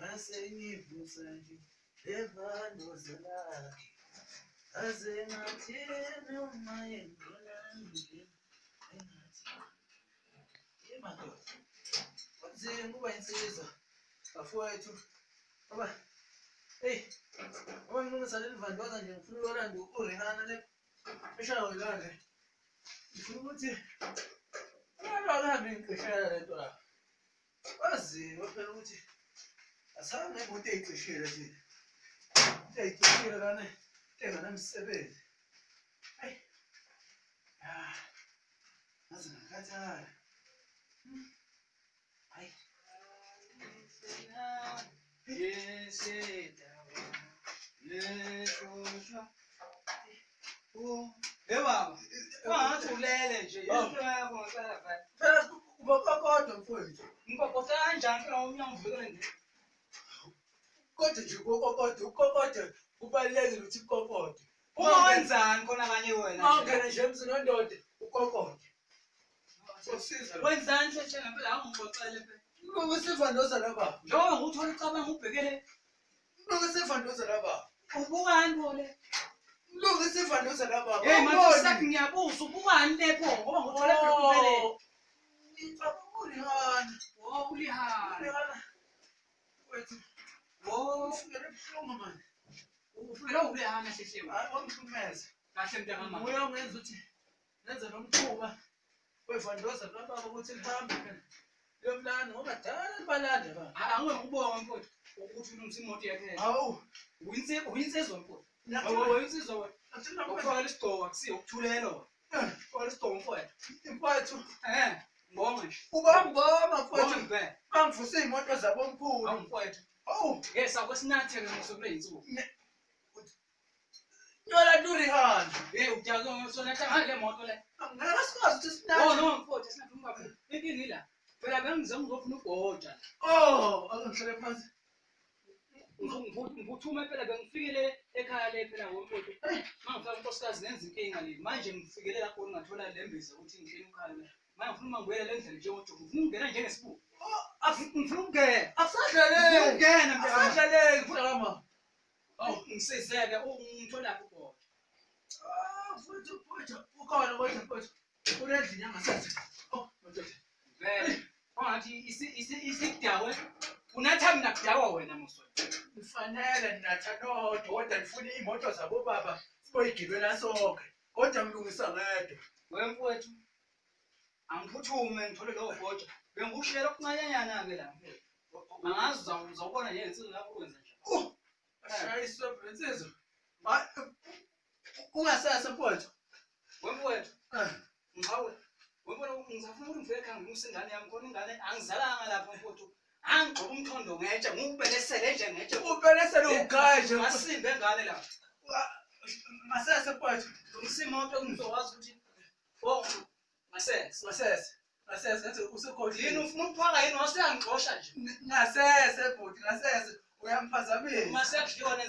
Ngasengivusa nje evandoza lakhe aze ngathi noma yengibona nje engathi yemadoda kunzima ukuba insizwa bafowethu ngoba eyi ngoba ngilungisa leli vandoza nje ngifuna uyolanda uRihanna le eshayo kanje ngifuna ukuthi uyalwa kuhambe ngiqishela le nto lapha kwaziwa phela ukuthi asihambe ngemoto eyicishile thina into eyicishile lana into enganamsebenzi ayi ngaze ngakhathala hayi Baba, wangathi ulele nje into yakho ngicela vele. Phela ubokokodwa mfowethu. Ngikokotha kanjani phela umnyango uvikele nje. Kodwa nje ukokokodwa, ukokodwa kubalulekile ukuthi ukokode. Uma wenzani khona kanye wena? Uma ungena nje emzini wendoda ukokode. Usiza. Wenzani nje nje ngempela awungixoxele phela. Lungisa ivandoza baba. Njengoba ngikuthola ucabanga ubhekele. Lungisa ivandoza baba. Ubukani pho le? Lungisa ivandoza baba. Hey manje sakhi ngiyabuza ubukani le pho ngoba ngikuthola phela ubhekele. Ngicabanga uRihanna. Oh uLihanna. uRihanna. Wethu. Oh Ufikele ebuhlungu manje. ufikele uLihanna sheshe. Hayi wangihlukumeza. Kahle mntaka mama. Nguye ongenza ukuthi nenze lo mkhuba wevandoza kababa ukuthi lihambe phela. Liyomlanda ngoba dala libalanda baba. Angeke ngikubonge mfowethu ukuthi ulungisa imoto yakhe. Hawu. Uyinsizwa mfowethu. Uyinsizwa wena. Ukufakela isigqoko akusiyo ukuthulela wena. Ufakela isigqoko mfowethu. Mfowethu. Ngibonge nje. Ubamboma Ngibonge mfowethu. ngempela. Bangivuse iy'moto zabomkhulu. Hawu mfowethu. Hawu. Yes, akwesinathe ke ngisuke insuku. Nyola uRihanna. Hey, udake ngisonatha ngale moto le. Angeke sikwazi ukuthi Oh sinathe. no mfowethu sinathe umkakhulu. Inkinga ila. Phela bengize ngizofuna ugoja. Oh, ake ngihlale phansi. Ngiphuthuma phela bengifikele ekhaya le phela ngomfowethu. Mangifika unkosikazi nenza inkinga le. Manje ngifikele lapho ngingathola le mbiza ukuthi ngihlele ukhaya le. Manje ngifuna uma ngibuyele le ndlela njengoJobe. Ngifuna ukungena njengesibuku. Oh, Ngifuna ukungena. akusadlaleki. Ngifuna ukungena mntaka. Akusadlaleki mntakama. Awu ngisizeke ungitholaphi ugoja. Ah, mfowethu, mfowethu, ukhona kodwa mfowethu. Unendlini yangasese. Oh, madoda. Vele. Kwangathi isikudakwe. Unatha mina kudakwa wena Muso. Nifanele ninatha nodwa kodwa nifuna iy'moto zabobaba siboyigibela sonke. Kodwa ngilungisa ngedwa. Wena mfowethu. Angiphuthume ngithole lowo goja. Bengikushiyela okuncanyanyana ke la mfowethu. Angazi uzawubona nje insizwa lapho kwenza nje. Oh, ashayiswe insizwa. Hayi, ungasese mfowethu. Wena mfowethu. Eh, Ngiqhawe. Wena ngisafuna ukuthi ngifike ekhaya ngilungise ingane yami khona ingane angizalanga lapha mfowethu. Angigxoba umthondo ngetshe ngikubelesele nje ngetshe. Ubelesele ugaye nje. Ngasimbe ngane lapha. Ngasese mfowethu. Lungisa imoto ngizokwazi ukuthi oh ngasese. Ngasese. Ngasese ngathi usekhohlile. Yini ufuna ukuphaka yini wasuyangixosha nje. Ngasese bhuti, ngasese uyamphazamisa. Uma sekudliwa.